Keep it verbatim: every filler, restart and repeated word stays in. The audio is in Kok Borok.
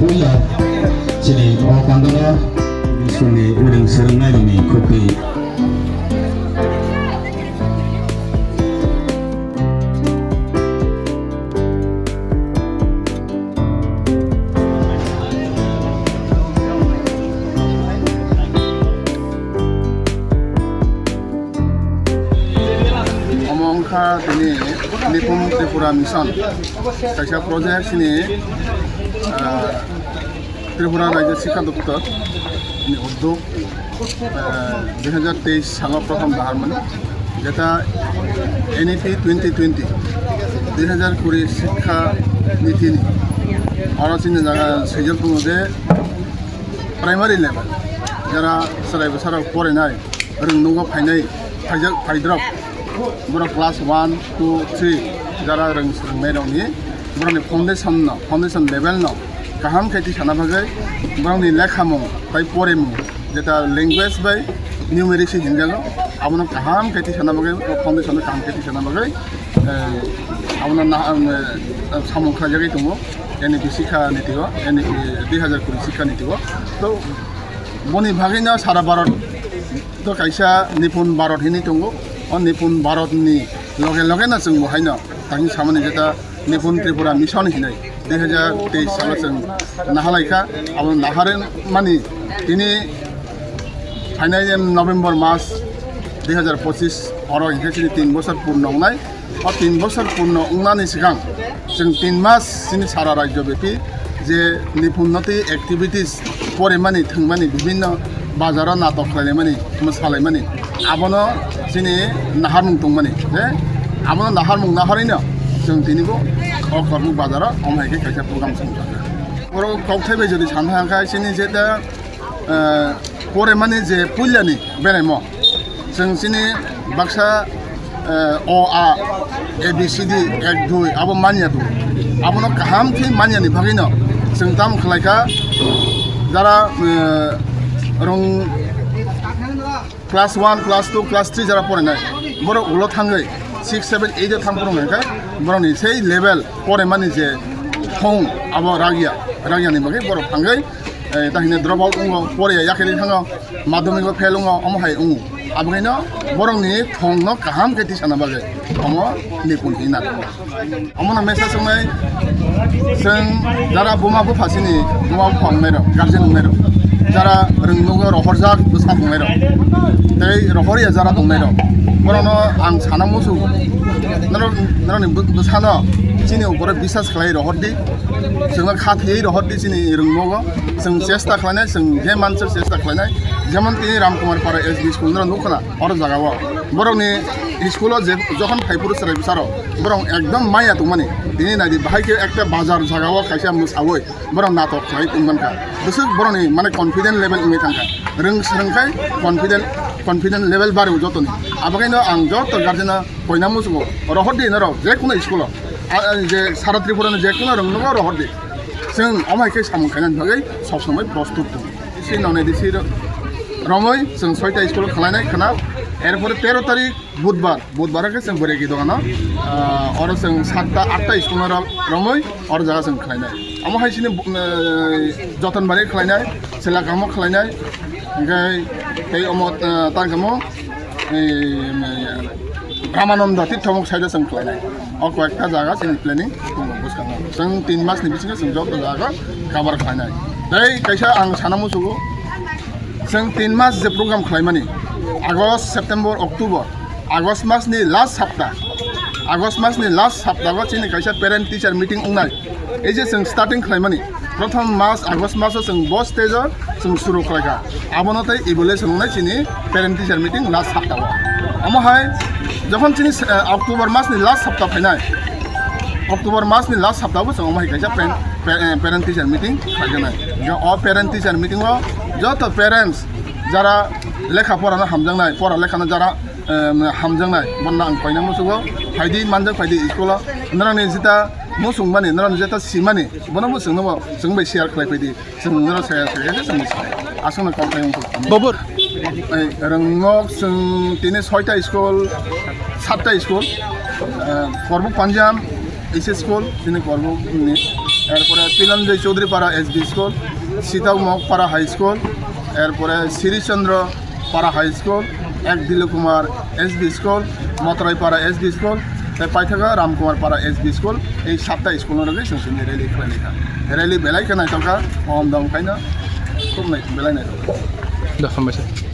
Puila chini o pandano Isuni uring swrwngnairokni khukwi. Omo wngkha tini Nipun Tripura Mission, kaisa project chini, ah, Tripura Rajya Sikha Doptor ni udyog, ah, dui hajar teis salo prothom daharmani, jeta N E P twenty twenty, dui hajar kuri Sikha Niti ni oro chini jaga swijak tongo je primary level, jara chwrai bwsarok porinai, rwng nugo phainai, phaijak, phaidrop, borok class one, two, three, jara rwng swrwngnairokni borokni foundation no, foundation level no kaham khe tisana bagwi, borokni lekhamung tai porimung, jeta language bai numeracy hinjago, abono kaham khe tisana bagwi, o foundation no kaham khe tisana bagwi, eh, abono na, eh, samung khlaijagwi tongo. N E P sikha niti o, N E P dui hajar kuri sikha niti o. To boni bagwi no sara Bharat to kaisa Nipun Bharat hinwi tongo. O Nipun Bharat ni loge loge no chwng bo haino tangwi samani jeta Nipun Tripura Mission hinwi dui hajar teis salo chwng nahalaikha. Abo naharmani tini phainai November mas dui hajar pochis oro hinkhe chini tin bosor purno wngnai. O tin bosor purno wngnani swkang chwng tin mas chini sara rajyo bepi je Nipun no twi activities porimani, thwngmani, bibhinno bazaro natok khlaimani, mwsalaimani, abono chini naharmung tongmani, je abono naharmung naharino chwng tinibo o Korbuk bazaro omo hai khe kaisa program chwng oro kokthai bai jodi sana kha chini je da, eh, porimani je puilani beraimo, chwng chini baksa, eh, o, a, A B C D, ek, dui, abo manya tu. Abono kaham khe manya ni bagwi no chwng tam khlai kha, jara, eh, rong class one, class two, class three jara porinai, borok ulo thangwi six, seven, eight o thang phuru hwnkhe borokni sei level porimani je thong abo ragya, ragyani bagwi borok thangwi, eh, tahini drop out wngo, poriya yakhirwi thango, madhyamik o fail wngo, omo hai wngo. Aboni no borokni thong no kaham khe tisana bagwi omo Nipun hinna. Omono message wngnai, chwng jara buma bupha chini, buma bupha wngnairok, guardian wngnairok, jara rwngnogo rohorjak bwsa wngnairok, tei rohorya jara tongnairok, borokno ang sana muchungo, norok, norokni bw-, bwsano chini upore bisas khlai rohordi, chwngno kha thwiwi rohordi chini rwngnogo, chwng chesta khlainai, chwng je mansa chesta khlainai, jemon tini Ramkumar Para S B school norok nukha na. Oro jagao borokni school-o je, jokhon phai phuru chwrai bwsarok, borok ekdom maya tongmani. Tini naidi, bahai khe ekta bazar jagao kaisa mwsaui borok natok khlai tongmankha. Bwswk borokni, mane, confident level wngwi thangkha. Rwng swrwng khai confident, confident level bario jotoni. Abo khaino ang joto guardian-no koina muchungo, rohordi norok jekunu school-o, a, a, je sara Tripura-ni jekunu rwngnogo rohordi. Chwng omo hai khe samung khainani bagwi sob somoi prostut tongo. C nonai D C ro-, romwi chwng soita school khlainai khna. Erpore tero tarik budbar, budbar khe chwng Bwregi dogano, ah, oro chwng satta atta school ro-, romwi oro jaga chwng khlainai. Omo hai chini, eh, Jotonbari khlainai, Selakamo khlainai, hwnkhe tei omo, eh, tangkamo, eh, Ramananda Tirtho mok side o chwng khlainai. O koyekta jaga chini planning tongo bwskango. Chwng tin mas ni bisingo chwng joto jaga cover khlainai. Tei kaisa ang sana muchungo, chwng tin mas je program khlaimani, August, September, October, August mas ni last sapta, August mas ni last sapta o chini kaisa parent teacher meeting wngnai. Ei je chwng starting khlaimani, prothom mas, August mas o chwng bo stage o chwng suru khlaikha. Abono tei evaluation wngnai chini parent teacher meeting last sapta o. Omo hai jokhon chini, eh, October mas ni last sapta phainai, October mas ni last sapta o chwng omo hai kaisa parent, pa-, eh, parent teacher meeting khlaijaknai. Hwnkhe o parent teacher meeting o joto parents jara lekha pora no hamjaknai, pora lekha no jara, em, hamjaknai, bono ang koina muchungo, phaidi manjak phaidi school o, norokni jeta muchung mani, norokni jeta simani, bono bo chwngno bo chwng bai share khlai phaidi, chwng norok saya saya khe chwng sai. Aswkno kok khai wngkha. Bobor. Ei, rwngno chwng tini soita school, satta school, eh, Korbuk Panjam, H S school, chini Korbuk ni, এরপরে পিলনজয় চৌধুরী পাড়া SB school, সীতামক পাড়া high school, এরপরে শ্রীচন্দ্র পাড়া high school, এক দিল Kumar SB school, মতরাই পাড়া SB school, tei paithago Ramkumar Para S B school, ei satta school no rwgwi chwng chini rally khlai lai kha. Rally belai khe naithok kha, om dom khaino khub nai-, belai naithok kha. Da, hambai se.